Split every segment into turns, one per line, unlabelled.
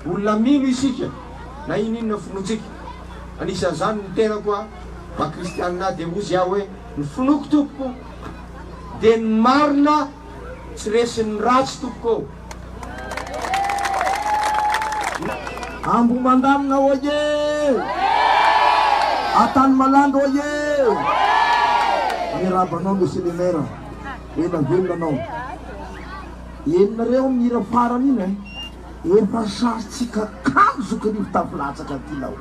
Olona mino isika na inona inona finoantsika. Anisan'izany ny tenako a, maha kristianina ahy dia hozy aho hoe ny finoako tompoko dia ny marina tsy resin'ny ratsy tompoko ô.
Ambohimandamina oye! Antanimalandy oye! Miarahaba anao Monsieur le Maire, ela velona anao. Henonareo amin'ny hira farany iny eh? Efa sarintsika kanto zoky rivo tafilatsaka aty lao.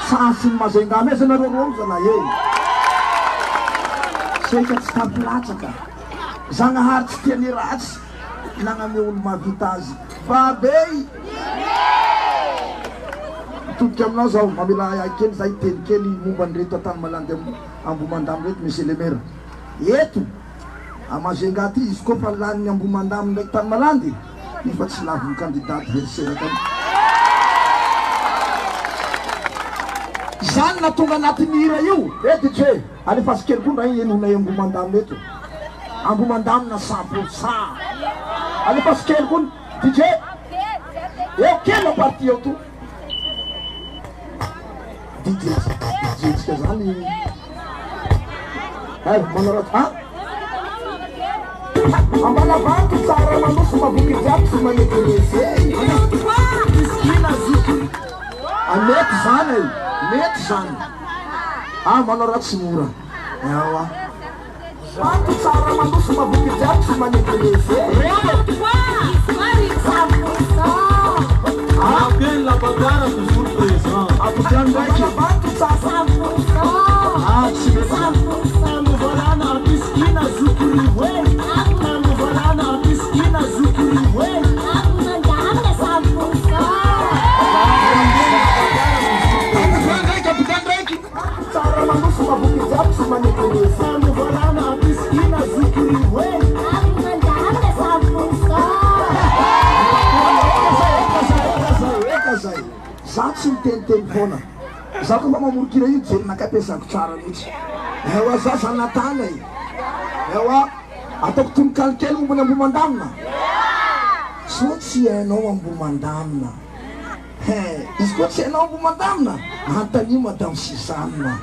Sarintsy ny Majunga mihitsy nareo reo zalahy eh! Saika tsy tafilatsaka. Zagnahary tsy tia ny ratsy nagname olo mahavita azy. Babey! Mitodika aminao zaho, mamela ahy kely za hiteny kely momba an'ireto Antanimalandy Ambohimandamy ireto Monsieur le Maire. Eto a Majunga aty izy koa fa lanin'ny Ambohimandamy ndraiky Tanimalandy nefa tsy lavin'ny candidat adversaire tany. Izany nahatonga anatin'ny hira io. Eh DJ, alefaso kely koa ndray henonay Ambohimandamina eto. Ambohimandamina 100%. Alefaso kely koa DJ. Eo kely la partie eo to. DJ DJ tsika zany. Hay manao raha ah. Ambalavato tsara mandroso mavoky jiaby tsy manekeneze. Ah mety zany e, mety zany. Ah manao raha tsy mora. Ewa. Vato tsara mandroso mavoky jiaby tsy manekeneze.
Rappel la bagarre toujours présent.
Ampodiano ndraiky. Ah tsy mety zany. Ampodiano ndraiky, ampodiano ndraiky. Tsara mandroso mavoky jiaby tsy manekeneze. Eka zay, eka zay, eka zay. Za tsy miteniteny foana. Za koa mba mamoron-kira io jerinakay ampiasako tsara mihitsy. Ewa za zanatany e. Ewa ataoko tononkalo kely momba ny Ambohimandamina. Sao tsy hainao Ambohimandamina. He, izy koa tsy hainao Ambohimandamina, antanio Madame Suzanne.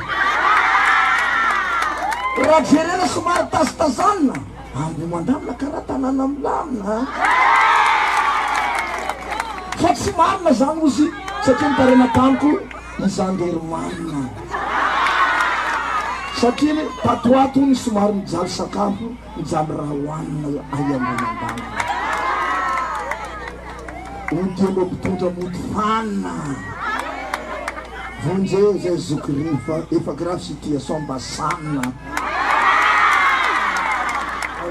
Raha jerena somary tazitazanina, Ambohimandamina karaha tanàna milamina a. Fa tsy marina zany ozy satria nitaraina tamiko i Zandermanina. Satria tato ato hono somary mijaly sakafo, mijaly raha hohanina ahy Ambohimandamina. Odianao mpitondra mody fanina. Vonjeo zay zoky rivo fa efa grave situation mba sanina.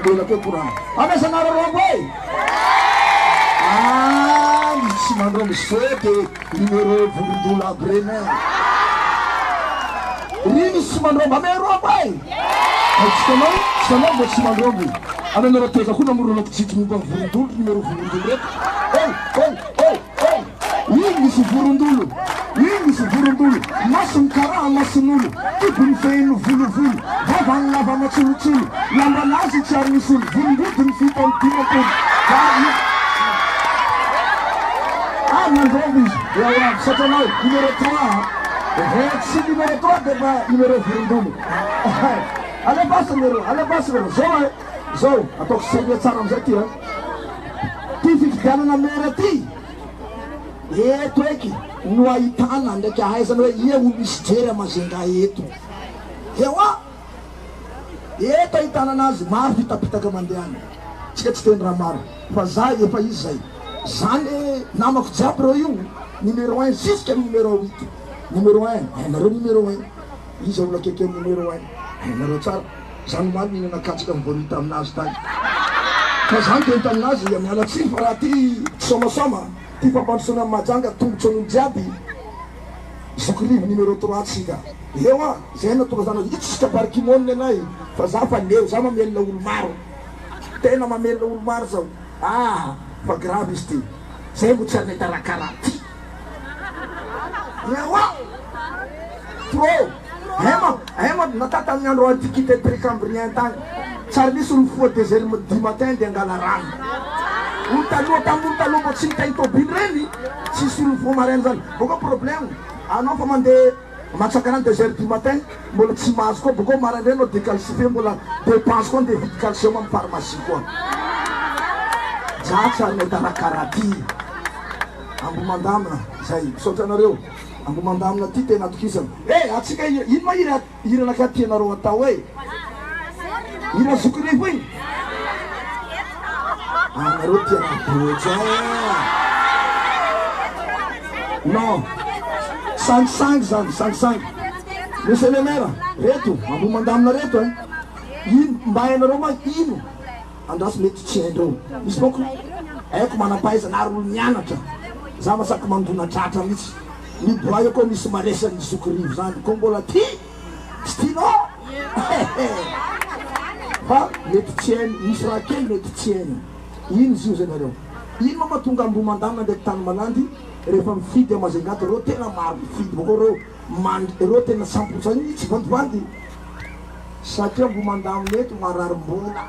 Lelako eo courant. Amezanareo rombo e! Ah, misy tsy mandrombo sao de numéro vorondolo aby reny e. Ry misy tsy mandrombo, ameo rombo e! Ay tsy hitanao, tsy hitanao mbo tsy mandrombo. Amenareo teza koa namoronako jijy momba ny vorondolo, numéro vorondolo reto. Oh, oh, oh, oh! Iny misy vorondolo, iny misy vorondolo, masony karaha mason'olo, kibony feno volovolo, vavany lava matsolotsolo, lamban'azy tsy ary misolo, vorombodiny 57. Vavy Ah nandrombo izy, ewa misaotra anao, numéro trois a, ehe tsy numéro trois de fa numéro vorondolo. Alefaso numéro, alefaso numéro, zao e, zao, ataoko sérieux tsara amizay ty a. Ty fifidianana maire ty. Eto eky no ahitana ndraiky ahaizana hoe ia olo misy jery a Majunga eto. Ewa! Eto ahitana anazy, maro fitapitaka mandeha any. Tsika tsy teny raha maro fa za efa izy zay. Zany namako jiaby reo io, numéro un jusqu'à numéro huit. Numéro un, hainareo numéro un. Iza olo akaiky an'i numéro un? Hainareo tsara. Za omaly nihinana katsaka mivory taminazy tany. Fa za niteny taminazy, miala tsiny fa raha ty somasoma. Ty fampandrosoana an'i Mahajanga tombotsoan'olo jiaby zoky rivo numéro trois tsika eo a! Zay no tonga zany io tsisy kabary kimono nenay fa za fa leo za mamelona olo maro tena mamelona olo maro zao ah fa grave izy ty zay mbo tsy ary nahita raha karaha ty eo a! Trop ema ema natao tamin'ny andro antiquité précambrien tagny tsy ary nisy olo mifoha deux heures du matin de angala rano. Olo taloha tamin'ny olo taloha mbô tsy nitainy tôbily reny tsisy olo mifoha maraina zany. Bôkô problème anao fa mandeha matsaka rano deux heures du matin mbola tsy mahazo koa bôkô maraindray anao decalcifier mbola dépense koa ndeha hividy calcium amin'ny pharmacie koa. Za tsary nahita raha karaha ty. Ambohimandamina zay. Misaotra anareo. Ambohimandamina ty tena atokisana. Eh atsika hira ino ma hira hiranakahy tianareo atao eh? Hira zoky rivo igny? Anareo tia raha bojo eh. Non. Sangisangy zany, sangisangy. Monsieur le maire, reto Ambohimandamina reto eh. Ino mba hainareo ma ino? Andraso mety tsy haindreo. Misy manko haiko manampahaizana ary olo nianatra. Za masaky mandona tratra mitsy. Ny bois io koa misy maresy an'i zoky rivo zany ko mbola tia tsy tianao hehe fa mety tsy hainy misy raha kely mety tsy hainy. Ino izy io zay nareo? Ino ma mahatonga Ambohimandamina ndraiky tany Malandy rehefa mifidy à Majunga reo tena maro mifidy boko reo mandry reo tena sampotra iny tsy vandivandy. Satria mbo mandamina eto mararim-bola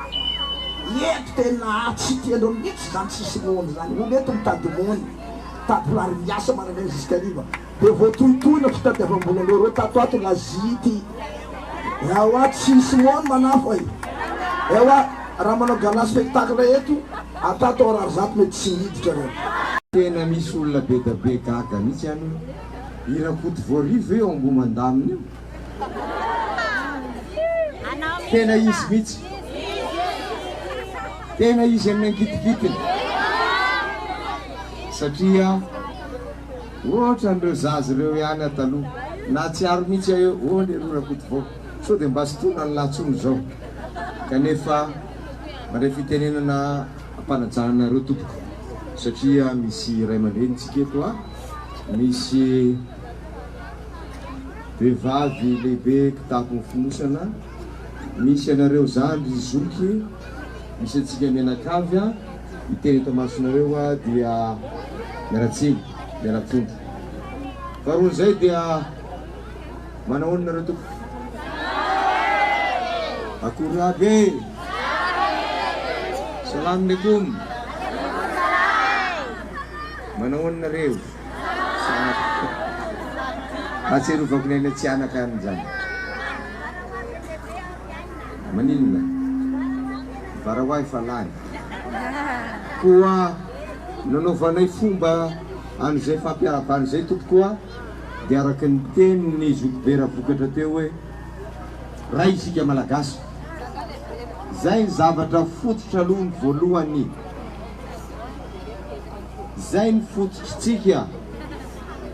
eto tena tsy tiandreo mihitsy zany tsisy mony zany olo eto mitady mony mitady vola ary miasa maraindraina jusqu'à hariva de voatohitohina fitadiavam-bolandreo reo tato ato lazity ewa tsisy mony manafo e ewa raha manao gala spectacle eto atato ao rarizato mety tsy miditra reo.
Tena misy olona be da be gaga mihitsy any hoe i Rakotovoarivo ve eo Ambohimandamina io? Tena izy mihitsy. Tena izy amin'ny ankitikitiny. Satria ohatran'ireo zaza ireo ihany aho taloha. Nahatsiaro mihitsy aho hoe oh leroa Rakotovao, sao dia mba sintonina ny latsony izao. Kanefa mandray fitenenana am-panajana anareo tompoko. Satria misy ray aman-dreny tsika eto a, misy. Vehivavy lehibe kitapo mifonosana, misy anareo zandry zoky, misy antsika mianakavy a, hiteny eto amasonareo aho dia miala tsiny, miala trondro. Faharoan'izay dia manahoana nareo tompoko? Akory aby e! Salam alekoum! Manahoana nareo? Ahatsiarovako ny any Tsianaka any zany. Maninona? Varahoa efa lany. Koa nanaovanay fomba an'izay fampiarahabana izay tompoko a, dia araka ny tenin'ny zokibe Ravokatra teo hoe Ray isika Malagasy. Zay ny zavatra fototra aloha ny voalohany. Izay ny fototritsika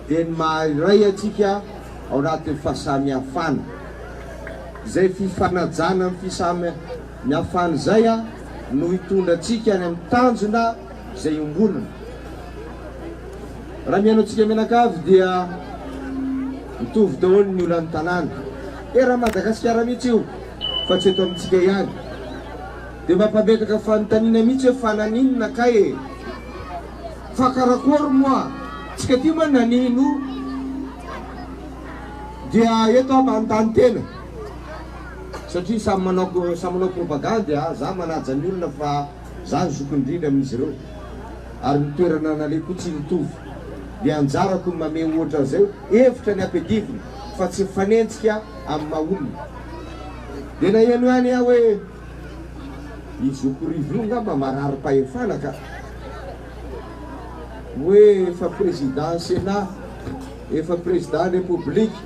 dia ny maha iray antsika ao anatin'ny fahasamihafana. Izay fifanajana amin'ny fisamihafana izay no hitondra antsika any amin'ny tanjona izay iombonana. Raha mihaino antsika mianakavy dia mitovy daholo ny olan'ny tanàna. Eran'i Madagasikara mihitsy io fa tsy eto amintsika ihany. Dia mampametraka fanontaniana mihitsy hoe fa naninona kay e? Fa karakory moa? Tsika ty moa nanino? Dia eto aho manontany tena satria samy manao samy manao propagandy a, za manaja ny olona fa za ny zokiny indrindra amin'izy ireo ary ny toerana naleko koa tsy mitovy dia anjarako ny mamehy ohatra an'izay hoe hevitra ny ampiadivina fa tsy mifanenjika amin'ny maha olona. Dia naheno ihany aho hoe I Zoky Rivo io ngamba mararim-pahefana ka. Hoe efa président Sénat, efa président République,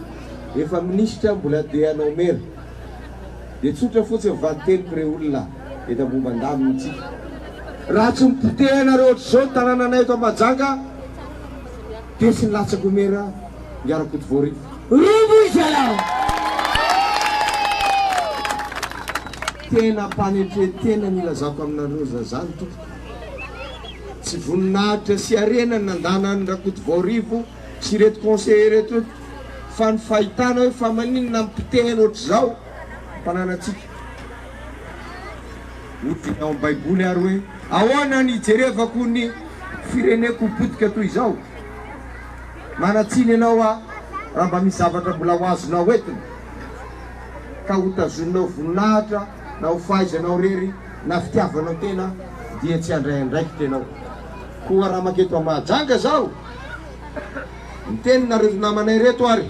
efa minisitra mbola te hanao maire. Dia tsotra fotsiny valin-teniko re olona eto Ambohimandamina tsika. Raha tsy mipotehanareo ohatr'izao ny tanànanay eto Mahajanga dia tsy nilatsaka ho maire Ingahy Rakotovoarivo.
Robo izy alah!
Tena am-panetren-tena no ilazako aminareo zazany tompoko. Tsy voninahitra sy harena ny nandana an'i Rakotovaorivo sy ireto conseillers ireto eto fa ny fahitana hoe fa maninona ny potehina ohatr'izao ny tanànantsika. Hoy ao amin'ny baiboly ary hoe ahoana ny hijerevako ny fireneko ho potika toy izao? Manan-tsiny ianao aho raha mba misy zavatra mbola ho azonao entina ka ho tazoninao voninahitra na ho fahaizanao irery na fitiavanao tena dia tsy handray andraikitra ianao. Koa raha manketo a Mahajanga zaho, miteny nareo namanay reto ary,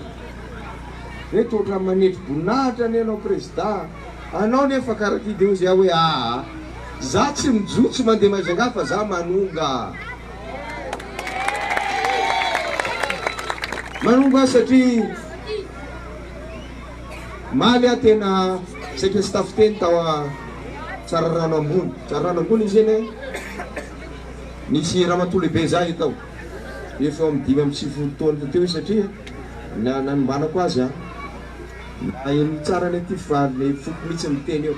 reto ohatran'ny manetry boninahitra anie anao prezida, anao nefa kara ty de hozy aho hoe aa, za tsy mijotso mandeha Majunga fa za manonga. Manonga aho satria omaly aho tena saika tsy tafiteny tao a Tsararano ambony, Tsararano ambony izy iny e. Nisy ramatoa lehibe zay tao, efa eo amin'ny 95 taona teo izy satria na nanombanako azy an, naheno tsara anie ty fa le foko mihitsy miteny eo.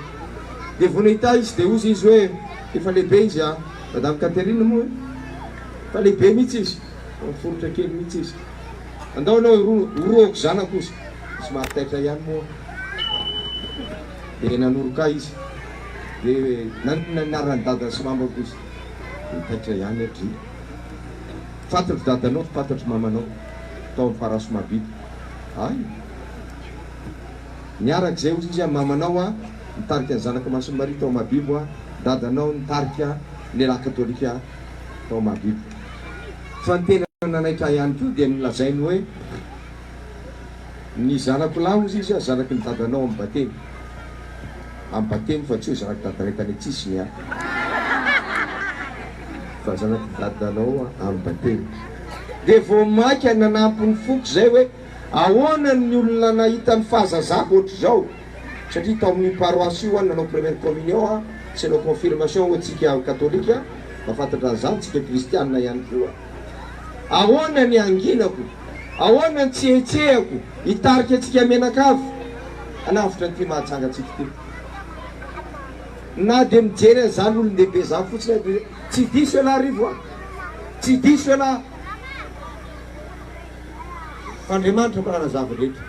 Dia vao nahita ahy izy dia hozy izy hoe, efa lehibe izy an, Madame Catherine moa e, efa lehibe mihitsy izy, efa miforitra kely mihitsy izy. Andao ianao horohako zanako hozy, somary taitra ihany moa aho. Dia nanoroka ahy izy. Dia nanonona ny anaran'i dada sy mamako izy. Dia taitra ihany aho dry. Fantatro dadanao, fantatro mamanao tao amin'ny Parasy Mahabibo. Hay! Niaraka izay hozy izy an, mamanao an, nitarika ny zanak'i Masin'i Maria tao Mahabibo an, dadanao nitarika ny lehilahy katolika tao Mahabibo. Fa ny tena nanaitra ahy ihany koa dia ny nolazainy hoe. Ny zanako lahy hozy izy a, zanaky ny dadanao amin'ny batemy. Amin'ny batemy fa tsy hoe zanak'i dadanay tany an-tsisiny a. Fa zanak'i dadanao amin'ny batemy. Dia vao maika nanampy ny foko izay hoe ahoana ny olona nahita ny fahazazako ohatr'izao? Satria tao amin'io paroasy io aho nanao première communion a, sy nanao confirmation hoy tsika katolika, mahafantatra an'izany tsika kristianina ihany koa. Ahoana ny hanginako? Ahoana ny tsy hetsehako hitarika antsika mianakavy hanavotra an'ity Mahajanga antsika ity? Na dia mijery an'izany olon-dehibe izany fotsiny aho dia tsy diso ialahy Rivo a! Tsy diso ialahy! Fa Andriamanitra manana zava-drehetra.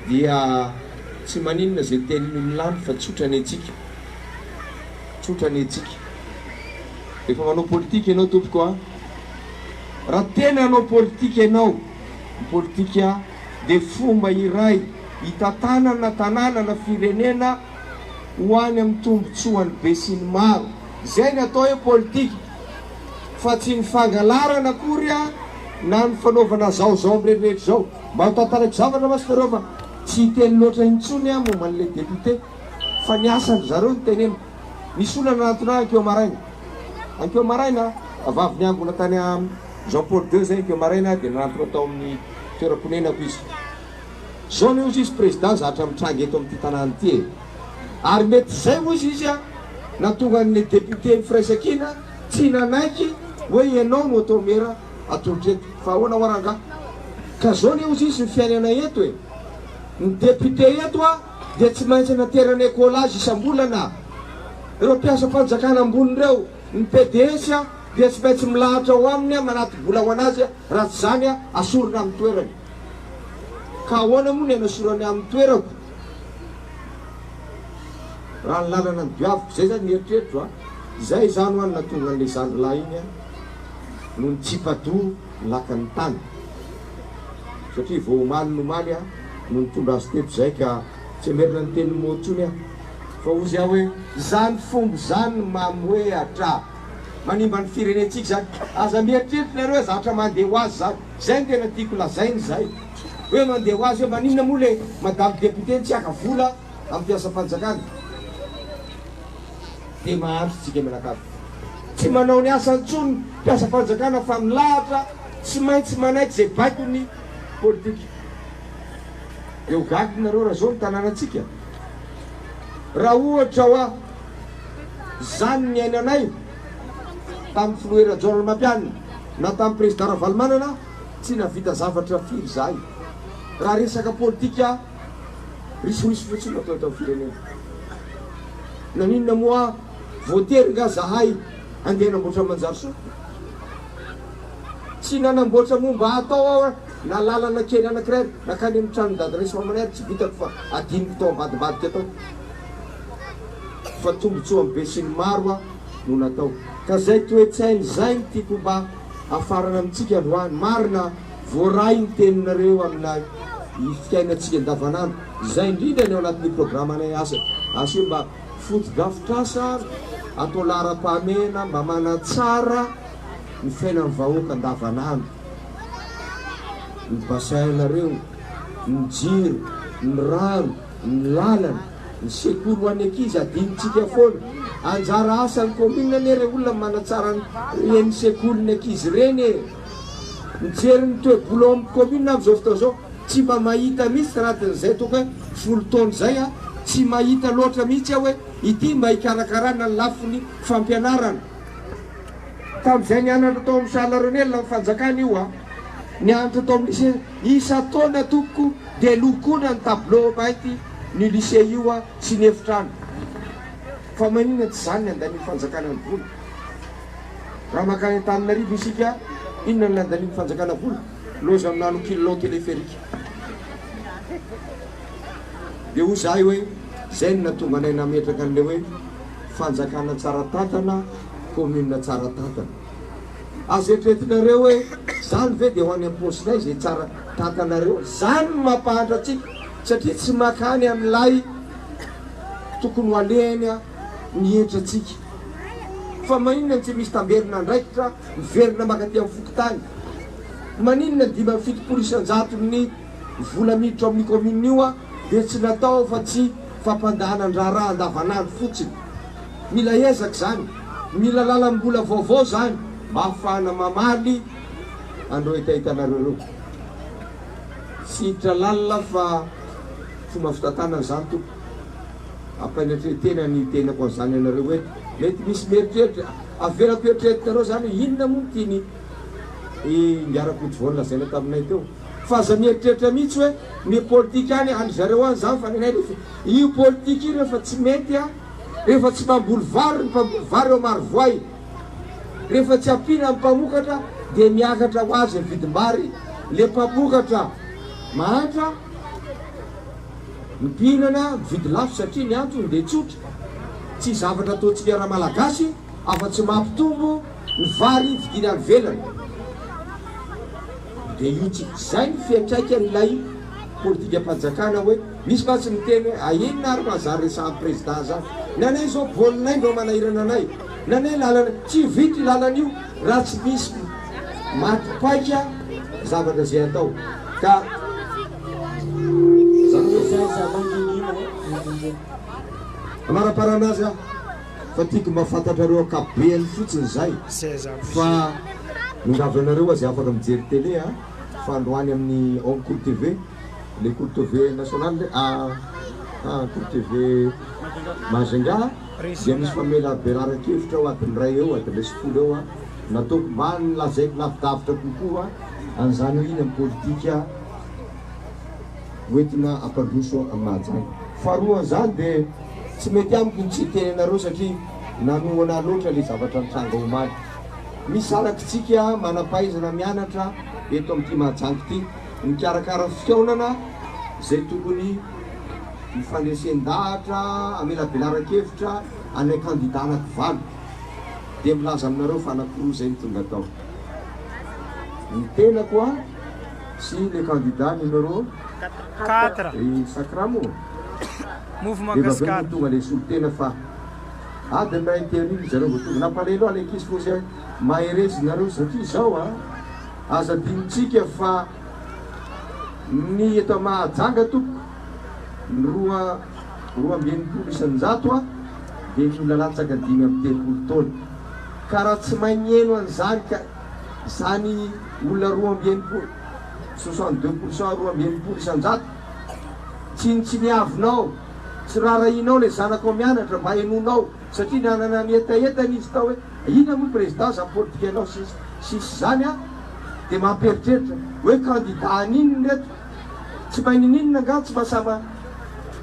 Dia tsy maninona izay tenin'ny olona any fa tsotra ny antsika. Tsotra ny antsika. Rehefa manao politika ianao tompoko a! Raha tena hanao politika ianao, ny politika dia fomba iray hitantanana tanàna na firenena ho any amin'ny tombotsoan'ny besinimaro. Izay ny atao hoe politika fa tsy ny fangalarana akory na ny fanaovana zaozao amin'ireny rehetra izao. Mba ho tantaraiko zavatra mantsy nareo fa tsy hiteny loatra intsony aho momba an'ilay député fa ny asan-dry zareo no teneniko. Nisy olona nanantona ahy ankeo maraina. Ankeo maraina, vavy niangona tany Jean Paul ii zay ankeo maraina dia nanantona tao amin'ny toeram-ponenako izy. Zao anie hozy izy président zatra mitranga eto amin'ity tanàna ity e. Ary mety izay hozy izy a nahatonga an'ilay député ny firaisankina tsy nanaiky hoe ianao no atao maire atolotra eto. Fa ahoana hoa rangahy? Ka zao anie hozy izy ny fiainana eto e. Ny député eto a dia tsy maintsy anaterana écolage isam-bolana. Ireo mpiasam-panjakana ambony ireo, ny pds dia tsy maintsy milahatra ao aminy manati-bola ho an'azy raha tsy izany asorina amin'ny toerany. Ka ahoana moa ny anasorany amin'ny toerako raha ny lalana nodiaviko? Izay izany ny eritreritro a! Izay izany hoa no nahatonga an'ilay zandry lahy iny no nitsipa-doha naka ny tany. Satria vao omaly no omaly aho no nitondra azy teto izay ka tsy hamerina ny tenin'i Mo intsony aho fa hozy aho hoe izany fomba izany no mamohehatra manimba ny firenentsika izany. Aza mieritreritra nareo hoe zavatra mandeha ho azy izany. Izay no tena tiako lazaina izay. Hoe mandeha ho azy hoe maninona moa le madame député no tsy haka vola amin'ny mpiasam-panjakana. Dia mahantra isika mianakavy. Tsy manao ny asany intsony ny mpiasam-panjakana fa milahatra tsy maintsy manaiky izay baikon'ny politika. Dia ho gaga nareo raha zao ny tanànantsika. Raha ohatra hoa zany ny niainanay tamin'ny filoha Hery Rajaonarimampianina na tamin'ny président Ravalomanana tsy nahavita zavatra firy izahay. Raha resaka politika risoriso fotsiny no atao eto amin'ny firenena. Naninona moa voatery nga zahay andeha hanamboatra Manjarisoa? Tsy nanamboatra momba ahy tao aho na lalana kely anakiray ary nankany amin'ny tranon'i dadanay sy mamanay ary tsy vitako fa adinoko tao ambadimbadika tao. Fa tombotsoan'ny be sy ny maro no natao. Ka zay toe-tsaina izay no tiako mba hafarana amintsika androany. Marina voaray ny teninareo aminay fiainantsika andavanandro. Izay indrindra ny ao anatin'ny programanay asa. Asio mba. Fotodrafitrasa atao laharam-pahamehana mba manatsara ny fiainan'ny vahoaka andavanandro. Ny bassin-nareo, ny jiro, ny rano, ny lalana, ny sekoly ho an'ny ankizy adinontsika foana. Anjara asan'ny commune anie re olona ny manatsara ireny sekolin'ny ankizy ireny e! Mijery ny toe-bola ao amin'ny commune amin'izao fotoana izao, tsy mba mahita mihitsy tanatin'izay ataoko hoe folo taona izay aho, tsy mahita loatra mihitsy aho hoe ity mba hikarakarana ny lafiny fampianarana. Tamin'izay nianatra tao amin'ny Charles Renel ny fanjakana io aho, nianatra tao amin'ny lycée, isan-taona tompoko dia lokoina ny tableau mainty ny lycée io aho sy ny efitrano. Fa maninona tsy izany ny andanian'ny fanjakana ny vola? Raha mankany Antananarivo isika, inona no nandanian'ny fanjakana vola? Loza aminà no kilalao téléphérique. Dia hoy izahay hoe, izay no nahatonga anay nametraka an'ilay hoe fanjakana tsara tantana, commune tsara tantana. Azo eritreretinareo hoe izany ve dia ho any am-paosinay izay tsara tantanareo? Izany no mampahantra antsika satria tsy mankany amin'ilay tokony ho alehany ny hetrantsika. Fa maninona no tsy misy tamberin'andraikitra miverina mankaty amin'ny fokontany? Maninona ny 75 isan-jaton'ny vola miditra ao amin'io commune io dia tsy natao fa tsy fampandahanan-draharaha andavanandro fotsiny? Mila ezaka izany, mila lalam-bola vaovao izany mba hahafahana mamaly an'ireo hetahetanareo ireo. Tsy hiditra lalina fa fomba fitantanana izany tompoko. Ampainatretena ny tenako an'izany anareo eto. Mety misy mieritreritra, avelako eritreretinareo izany hoe inona moa no tian'i Ingahy Rakotovao nolazaina taminay teo. Fa aza mieritreritra mihitsy hoe ny politika any, an-dry zareo any izany fa ny anay rehefa, io politika io rehefa tsy mety an, rehefa tsy mamboly vary ny mpamboly vary eo Marovoay, rehefa tsy ampiana ny mpamokatra dia miakatra ho azy ny vidim-bary, le mpamokatra mahantra, ny mpihinana mividy lafo satria ny antony dia tsotra, tsy zavatra ataontsika Ramalagasy afa-tsy mampitombo ny vary vidiana any ivelany. Dia io tsy izay ny fiantraikan'ilay politikam-panjakana hoe misy mantsy miteny hoe ah inona ary ma zany resahan'ny président zany, ny anay zao baolinay no manahirana anay, ny anay lalana, tsy vita io lalana io raha tsy misy maty paika zavatra izay atao ka zany hoe
Zaza mangingina eh, mangingina.
Amaraparana azy aho fa tiako mba fantatrareo ankapobeny fotsiny izay fa miangavy anareo aho izay afaka mijery télé a fa androany amin'ny ao amin'ny Kolo TV le Kolo TV national a Kolo TV Majunga dia misy famelabelaran-kevitra ao adiny iray eo adiny iray sy folo eo a nataoko mba nolazaiko lavidavitra kokoa an'izany hoe iny amin'ny politika hoentina hampandroso an'i Mahajanga. Faharoa an'izany dia tsy mety amiko ny tsy hiteny anareo satria nanohana ahy loatra ilay zavatra nitranga omaly. Misy zanakitsika manam-pahaizana mianatra eto amin'ity Mahajanga ity mikarakara fihaonana izay tokony hifandresen-dahatra hamelabelaran-kevitra anay kandida anakivalo. Dia milaza aminareo fa anakiroa izay no tonga tao. Ny tenako an! Sy le candidat numéro
4.
Ry Sacra moa?
Mouvement
Rehefa avy eo
Gascar.
moa tonga le solontena fa adiny iray telo iny zareo vao tonga. Nampalahelo ahy le ankizy fosy hoe mahereza nareo satria izao a! Aza adinontsika fa ny eto Mahajanga tompoko ny 62% a dia ny olona latsaka 35 taona. Ka raha tsy mahay miheno an'izany ka. Izany olona 62, 62%, 62%, tsinontsiniavinao, tsy raharahianao ilay zanakao mianatra mba henoinao satria nanana ny hetahetany izy tao hoe inona moa président zany politikanao sy sisa izany an, dia mampieritreritra hoe candidat an'inona ireto, tsy mahay ninininona angaha, tsy mahasahy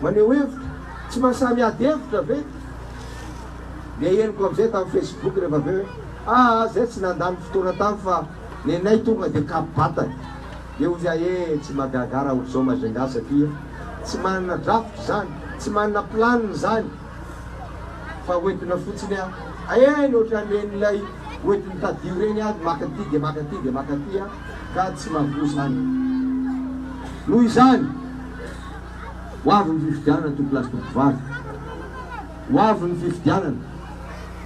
maneho hevitra, tsy mahasahy miady hevitra ve? Dia henoko amizay tam facebook rehefa avy eo hoe aa zay tsy nandany fotoana tam fa nenay tonga dia kapo-batana. Dia hozy aho ee tsy mahagaga raha ohatr'izao Majunga satria tsy manana drafitra izany, tsy manana planina izany fa hoentina fotsiny a eny ohatran'ireny ilay hoentin'ny tadio ireny a maka aty dia maka aty dia maka aty a ka tsy mahavoa izany. Noho izany, ho avy ny fifidianana tompolahy sy tompovavy. Ho avy ny fifidianana.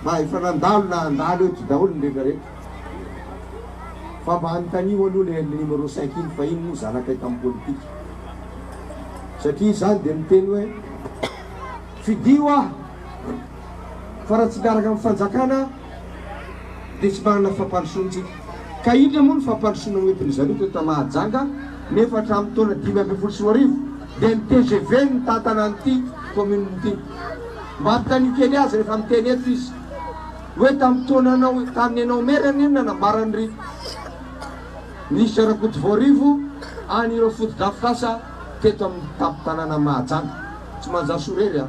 Mba efa nandalo na handalo eto daholo ny rehetra rehetra. Fa mba anontanio aloha le numéro cinq iny fa iny moa zanakay tamin'ny politika. Satria izany dia miteny hoe fidio aho fa raha tsy miaraka amin'ny fanjakana dia tsy manana fampandrosoana tsika. Ka inona moa ny fampandrosoana noentin'ny zareo teto Mahajanga nefa hatramin'ny taona 2015 dia ny tgv no nitantana an'ity commune ity. Mba anontanio kely azy rehefa miteny eto izy hoe tamin'ny taonanao tamin'ny ianao maire anie no nanambaran'ny Minisitra Rakotovoarivo an'ireo fotodrafitrasa teto amin'ny tampon-tanàna Mahajanga. Tsy manjasoa irery aho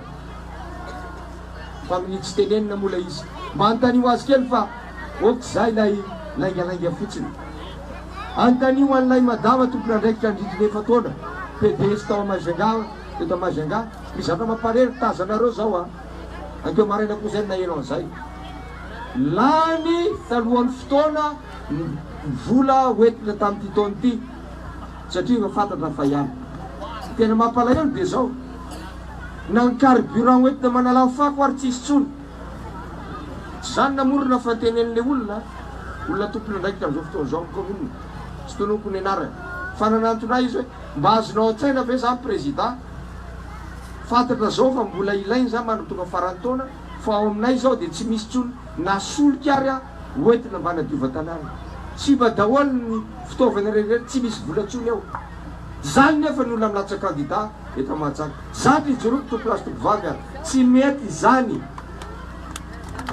fa amin'ny tsy tenenina moa ilay izy. Mba anontanio azy kely fa ok izay ilay laingalainga fotsiny. Anontanio an'ilay madama tompon'andraikitra nandritry ny efa-taona, PDS tao Majunga, teto Majunga. Misy zavatra mamparery tazanareo zao a! Ankeo maraina koa zay no naheno an'izay. Lany talohan'ny fotoana ny vola hoentina tamin'ity taona ity satria efa fantatra fa hiala. Ny tena mampalahelo dia zao, na ny carburant hoentina manala fako ary tsisy intsony. Tsy za no namorona fa tenenin'ilay olona, olona tompon'andraikitra amin'izao fotoana izao amin'ny commune, tsy tononiko ny anarany, fa nanantona ahy izy hoe mba azonao an-tsaina ve zany président, fantatra zao fa mbola ilaina izany mandra-tonga faran'ny taona fa ao aminay izao dia tsy misy intsony na solika ary hoentina mba hanadiovan-tanàna. Simba daholo ny fitaovana rehetra, tsy misy vola intsony ao. Izany nefa ny olona milatsaka kandida eto Mahajanga. Zatra ijoroako tompolahy sy tompovavy a! Tsy mety izany.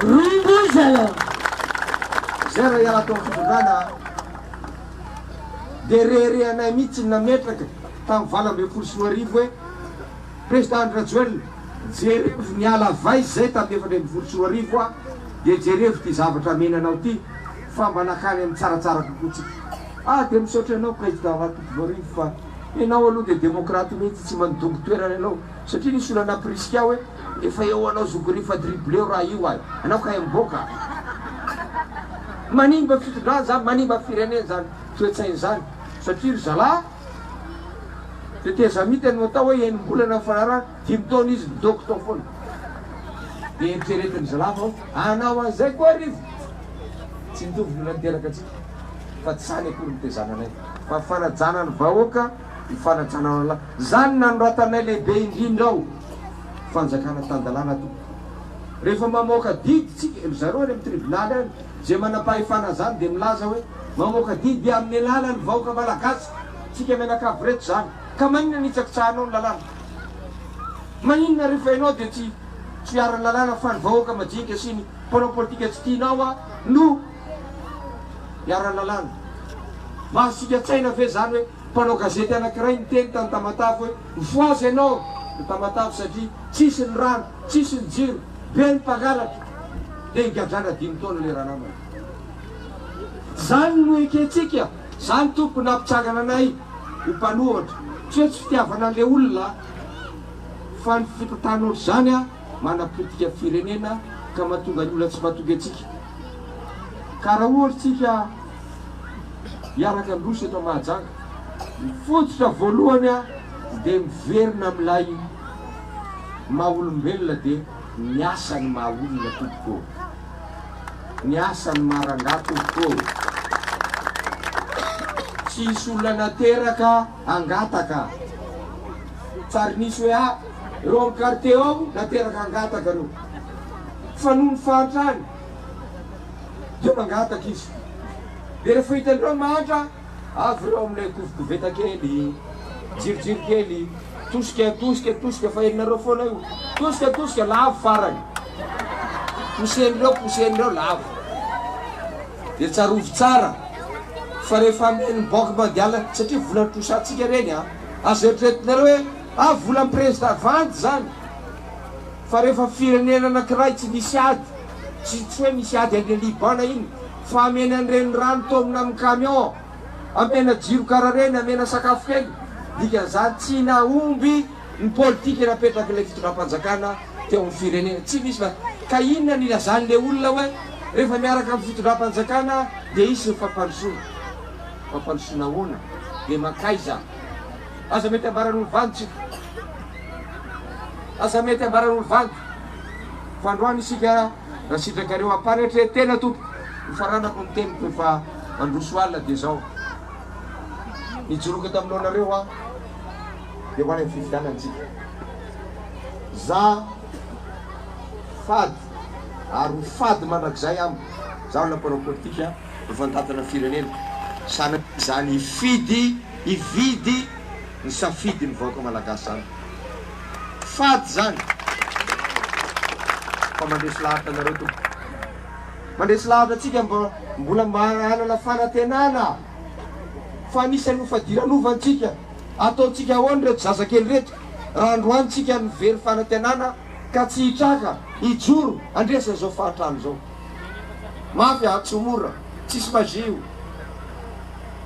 Rongozala!
Zay raha hiala tao amin'ny fitondrana a! Dia reharehanay mihitsy ny nametraka tamin'ny 2018 hoe Président Andry Rajoelina, jerevo ny ala vay zay tamin'ny 2014 a! Dia jerevo ity zavatra amena anao ity fa mba nakany amin'ny tsaratsara kokoa tsika. Ah dia misaotra anao Président Rakotovoarivo fa ianao aloha dia démocrate mihitsy tsy mandongo toerana ianao satria nisy olona nampirisika ahy hoe efa eo anao zoky fa dribbleo raha io ay anao kay miboaka. Manimba fitondrana zany, manimba firenena zany toetsaina zany satria ry zalahy tetezamita no atao hoe enim-bolana nifanarahana, dimy taona izy midoko tao foana. Dia eritreretin'ny zalahy fa hoe hanao an'izay koa Rivo. Tsy mitovy ny olona niteraka antsika fa tsy zany akory nitezana anay fa fanajana ny vahoaka ny fanajana ny lalàna. Zany nanoratanay lehibe indrindra ao fanjakana tan-dalàna tompoko. Rehefa mamoaka didy tsika, ry zareo any amin'ny tribonaly any, izay manam-pahefana zany dia milaza hoe mamoaka didy amin'ny alalan'ny vahoaka malagasy tsika mianakavy reto zany. Ka maninona no hitsakitsahanao ny lalàna? Maninona rehefa ianao dia tsy tsy hiharan'ny lalàna fa ny vahoaka majinika sy ny mpanao politika tsy tianao a no hiharan'ny lalàna? Mahasika tsaina ve zany hoe mpanao gazety anakiray niteny tany Tamatave hoe mifohaza ianao ry Tamatave satria tsisy ny rano, tsisy ny jiro, be ny mpangalatra dia higadrana dimy taona le ranamana. Zany no ekentsika, zany tompoko nampitsangana anay ho mpanohatra, tsy hoe tsy fitiavana anle olona fa ny fitantanana ohatr'izany manapotika firenena ka mahatonga ny olona tsy matoky antsika. Ka raha ohatra tsika hiaraka handroso eto Mahajanga, ny fototra voalohany dia miverina amin'ilay maha olombelona dia ny asan'ny maha olona tompoko ô! Ny asan'ny maha rangahy tompoko ô! Tsy hisy olona nateraka hangataka. Tsy ary nisy hoe ah, ireo amin'ny quartier ao nateraka hangataka ireo. Fa noho ny fahantrany dia mangataka izy. Dia rehefa hitan'ireo ny mahantra, avy ireo amin'ilay kovokoveta kely, jirojiro kely, tosika, tosika, tosika, fa henonareo foana io. Tosika, tosika, lavo farany. Posen'ireo, posen'ireo, lavo. Dia tsarovy tsara fa rehefa amen'ny banque mondiale, satria vola trosantsika ireny an, azo eritreretinareo hoe ah volan'ny président, vandy izany. Fa rehefa firenena anankiray tsy misy ady, tsy tsy hoe misy ady any Liban na inona, fa amena an'ireny rano taomina amin'ny camion, amena jiro karaha ireny, amena sakafo kely, dikan'izany tsy nahomby ny politika napetrak'ilay fitondram-panjakana teo amin'ny firenena. Tsy misy fa ka inona no ilazan'ilay olona hoe rehefa miaraka amin'ny fitondram-panjakana dia hisy ny fampandrosoana? Fampandrosoana ahoana? Dia mankaiza? Aza mety ambaran'olo vandy tsika. Aza mety ambaran'olo vandy. Fa androany isika raha sitrakareo am-panetren-tena tompoko, hofaranako ny teniko efa mandroso alina dia izao, nijoroako eto anoloanareo aho dia ho any amin'ny fifidianana isika. Za fady ary ho fady mandrakizay amiko, za olona mpanao politika efa nitantana firenena, sanatria izany hifidy hividy ny safidin'ny vahoaka malagasy zany. Fady zany fa mandresy lahatra anareo tompoko. Mandresy lahatra antsika mba mbola mba hanana fanantenana fa anisan'ny ho fadiranovana antsika. Ataontsika ahoana ireto zazakely ireto raha androany tsika no very fanantenana ka tsy hitraka, hijoro, handresy an'izao fahantrana izao. Mafy a, tsy ho mora, tsisy magie io.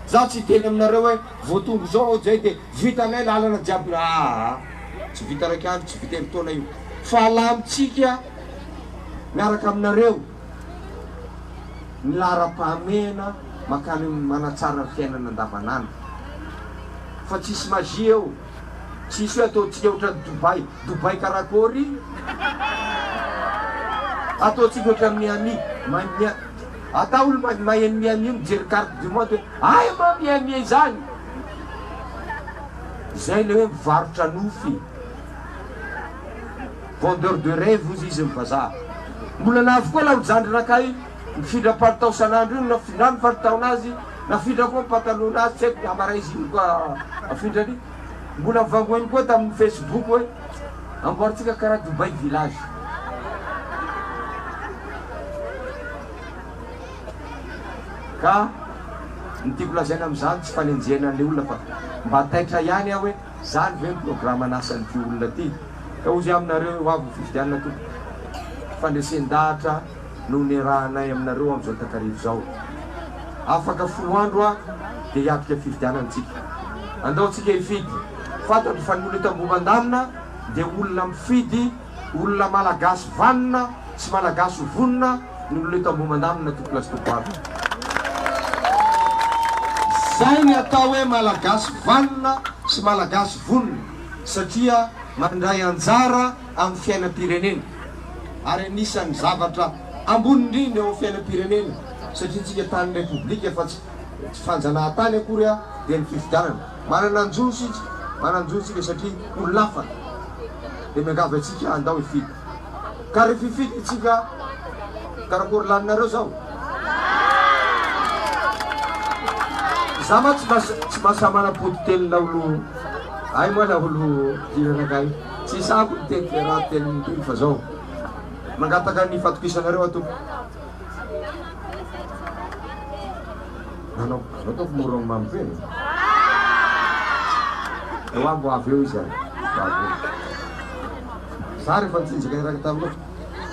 Za tsy hiteny aminareo hoe vao tonga izao aho jay dia vitanay lalana jiaby aa tsy vita raika andro tsy vita herintaona io fa alamintsika miaraka aminareo ny laharam-pahamehana makany manatsara ny fiainana andavanandro fa tsisy magie eo tsisy hoe ataontsika ohatran'i Dubaï Dubaï karakory ataontsika ohatran'i Miami Atao olo maheno Miami mijery carte du monde hoe ay ma Miami izany! Zay le hoe mivarotra nofy, vendeur de rêve ozy izy ny vazaha. Mbola navy koa laolo zandrinakahy mifindra palitao isan'andro io, nafindrany palitaonazy, nafindra koa ny patalonazy, tsy haiko hamaray izy ino koa afindrany. Mbola nivangoeny koa tamin'ny facebook hoe amboarintsika karaha Dubai village. Ka ny tiako lazaina amin'izany tsy fanenjehana an'ilay olona fa mba taitra ihany aho hoe zany ve ny programan'asan'ity olona ity? Ka hozy aho aminareo hoe ho avy ny fifidianana tompoko. Fandresen-dahatra no niarahanay aminareo amin'izao takariva izao. Afaka folo andro aho dia hiatrika fifidianana tsika. Andao tsika hifidy. Fantatro fa ny olona eto Ambohimandamina dia olona mifidy, olona Malagasy vanona sy Malagasy vonona ny olona eto Ambohimandamina tompolahy sy tompovavy. Zay ny atao hoe Malagasy vanona sy Malagasy vonona satria mandray anjara amin'ny fiainam-pirenena ary anisan'ny zavatra ambony indrindra eo amin'ny fiainam-pirenena satria tsika tany repoblika fa tsy fanjanahantany akory dia ny fifidianana. Manana anjo isika, manan-jo isika satria olon'afaka dia miangavy antsika handao hifidy. Ka rehefa hifidy isika karakory laninareo zao? Za ma tsy tsy mahasahy manapody teny laolo ay moa laolo jiranakay. Tsy sahako miteny raha tenin'ny fa zao. Mangataka ny fatokisanareo aho tompoko. Nanao anao ataoko mora mamy be. Eo ambo avy eo izy ary. Avy eo. Za rehefa nitsinjaka niaraka taminao.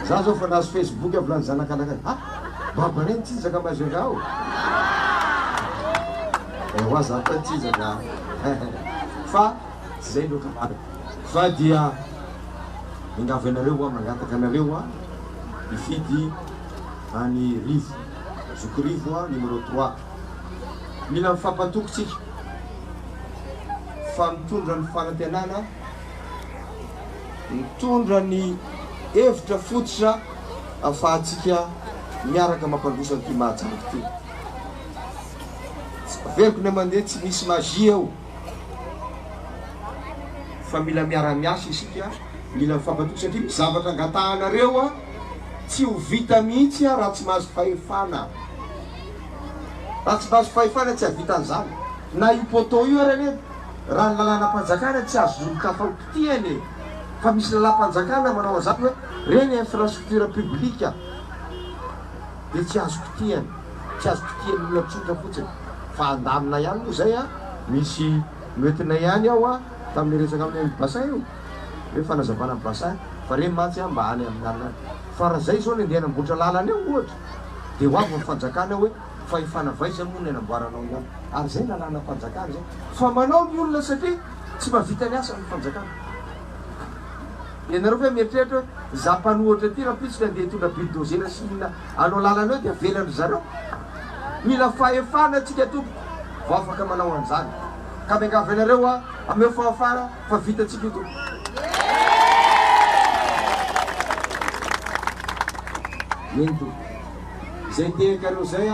Za zao fa nahazo Facebook avy lany zanakanakay. Ah, babanay nitsinjaka Majunga ao. Ewa za koa nitsinjaka. Fa tsy zay no kabary. Fa dia miangavy anareo aho, mangataka anareo aho hifidy an'i Rivo, zoky Rivo a, numéro trois. Mila mifampatoky tsika fa mitondra ny fanantenana, mitondra ny hevitra fototra afahantsika miaraka mampandroso an'ity Mahajanga ity. Averiko ny mandeha tsy misy magie eo fa mila miara-miasa isika, mila mifampatoky satria misy zavatra angatahanareo a tsy ho vita mihitsy a raha tsy mahazo fahefana. Raha tsy mahazo fahefana tsy hahavita an'izany. Na io poteau io ary anie raha ny lalànam-panjakana tsy azon'olon-kafa ho kitihana e! Fa misy lalàm-panjakana manao an'izany hoe reny infrastructure publique dia tsy azo kitihana, tsy azo kitihan'olona tsotra fotsiny. Fa handamina ihany moa izay a, misy noentina ihany ao a, tamin'ny resaka amin'ny bassin io, hoe fanazavana ny bassin, fa reny mantsy a mba any amin'ny alina any. Fa raha zay izao ny andeha hanamboatra lalana eo ohatra, dia ho avy ny fanjakana hoe fahefana avy aiza moa ny hanamboaranao ny any. Ary zay lalànam-panjakana zay. Fa manao ny olona satria tsy mahavita ny asany ny fanjakana. Ianareo ve mieritreritra hoe za mpanohatra ity rahampitso ny andeha hitondra bulldozer sy inona hanao lalana eo dia avelan-dry zareo? Mila fahefana tsika tompoko vao afaka manao an'izany. Ka miangavy anareo aho ameo fahafahana fa vitantsika io tompoko. Eny tompoko. Izay tehakareo izay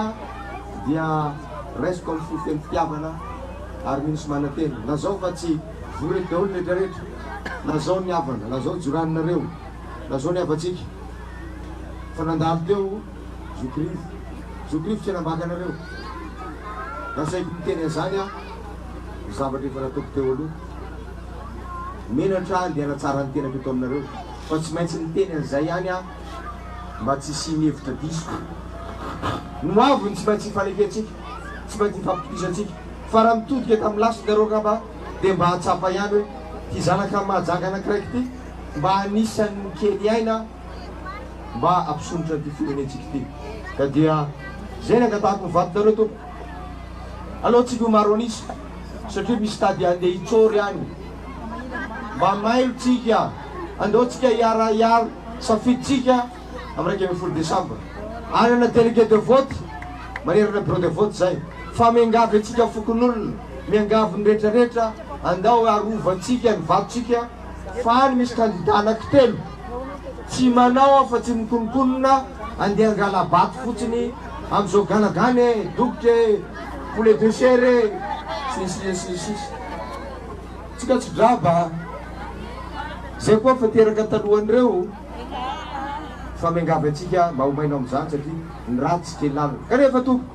dia raisiko amin'ny fo feno fitiavana ary mino sy manantena. Lazao fa tsy voa eto daholo ny rehetra rehetra. Lazao ny havana, lazao joraninareo, lazao ny havantsika fa nandalo teo Zoky Rivo. Zoky Rivo tsy hanambaka anareo. Nasaiko niteny an'izany aho, ny zavatra efa nataoko teo aloha. Menatra aho andeha hanatsara ny tenako eto aminareo fa tsy maintsy niteny an'izay ihany aho mba tsy hisian'ny hevitra diso. Ny ho avy no tsy maintsy hifanekentsika, tsy maintsy hifampitokisantsika. Fa raha mitodika tamin'ny lasa nareo angamba dia mba hahatsapa ihany hoe ity zanaka Mahajanga anakiraiky ity mba anisan'ny kely aina mba hampisondrotra an'ity firenentsika ity. Ka dia izay ny angatahako ny vadinareo tompoko. Aleo tsika ho maro an'isa satria misy tady handeha hitsory any. Mba mailo tsika, andao tsika hiara hiaro safidintsika amin'ny 11 desambra. Hanana délégué de vote manerana bureau de vote zay. Fa miangavy antsika fokonolona, miangavy ny rehetra rehetra andao arovantsika ny vatontsika fa any misy candidat anaky telo tsy manao afa tsy mikononkonona andeha angala-bato fotsiny amizao ganagana e, dokotra e, poulet de chair e, sy ny sisa sy ny sisa. Tsika tsy draba a! Zay koa fa teraka talohan'ireo fa miangavy antsika mba ho maina amin'izany satria ny ratsy kely lalana. Kanefa tompoko,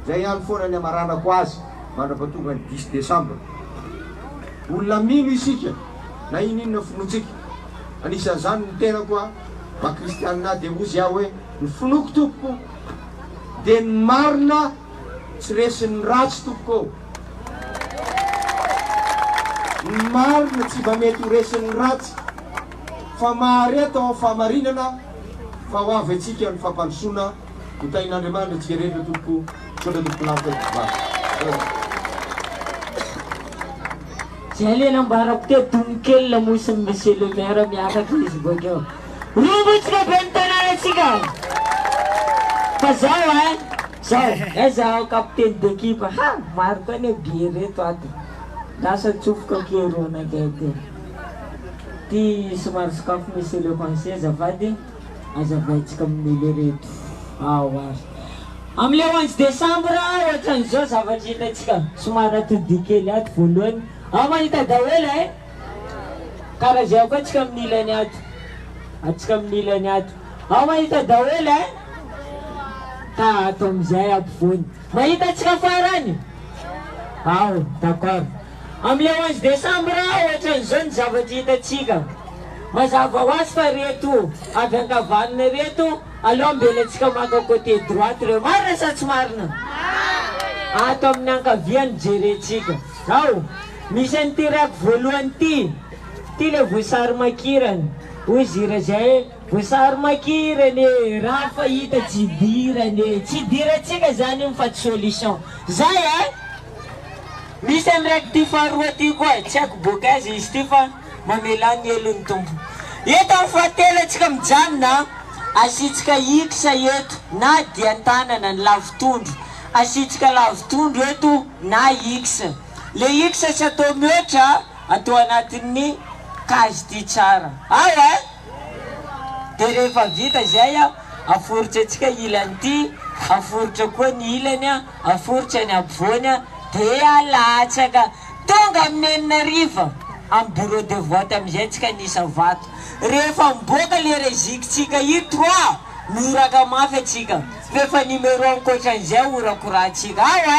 zay ihany foana ny hamaranako azy mandrapatonga ny dix décembre. Olona mino isika na inona finoantsika. Anisan'izany ny tenako a, maha kristianina ahy dia hozy aho hoe ny finoako tompoko dia ny marina Tsy resin'ny ratsy tompoko ô! Ny marina tsy mba mety ho resin'ny ratsy fa mahareta ao amin'ny fahamarinana fa ho avy antsika ny fampandrosoana ho tahin'Andriamanitra antsika rehetra tompoko misaotra tompoko lavitra tompoko vavy.
Zay le nambarako teo dony kely lamosin'i monsieur le maire miakatra izy bakeo. Robotsika ben'ny tanànantsika! Fa zao ein! Zao, aiza aho capitaine d'équipe ha! Maro koa anie be reto ato. Lasa atsofoka aky roa anakay ty. Ty somary sokafy monsieur le conseiller azafady, azavaintsika amin'olo reto. Ao ary. Amle 11 décembre ohatran'izao zavatra hitantsika. Somary atodiho kely ato voalohany. Ao mahita daholo eh! Karaha zay koa tsika amin'ny ilany ato. Atsika amin'ny ilany ato. Ao mahita daholo eh! Ka ato amizay ampovoany. Mahita antsika farany? Ao, d'accord. Amle 11 décembre ohatran'izao ny zavatra hitantsika. Mazava ho azy fa reto avy ankavanana reto aleo ambelantsika maka côté droite reo. Marina sa tsy marina? Ato amin'ny ankavia no jerentsika. Ao, misy an'ity rako voalohany ity. Ity le voasary makirana. Hoy Zira zay hoe. Voasary makirana e! Raha fahita tsy idirana e! Tsy idirantsika zany io fa tsy solution. Zay a! Misy an'iraiky ty faharoa ty koa, tsy haiko boaka aiza izy ty fa mamelà ny helony Tompo. Eto amin'ny fahatelo antsika mijanona a! Asiantsika X eto na dian-tanana ny lavotondro. Asiantsika lavotondro eto na X. Le X tsy atao mihoatra, atao anatin'ny case ty tsara. Ao a! Dia rehefa vita izay, aforitra antsika ilany ity, aforitra koa ny ilany, aforitra ny ampovoany, dia alatsaka. Tonga amin'ny enina hariva amin'ny bureau de vote amin'izay tsika ny isa vato. Rehefa miboaka le rezikintsika io trois, mihoraka mafy antsika. F'efa numéro ankoatran'izay horakorahantsika. Ao a!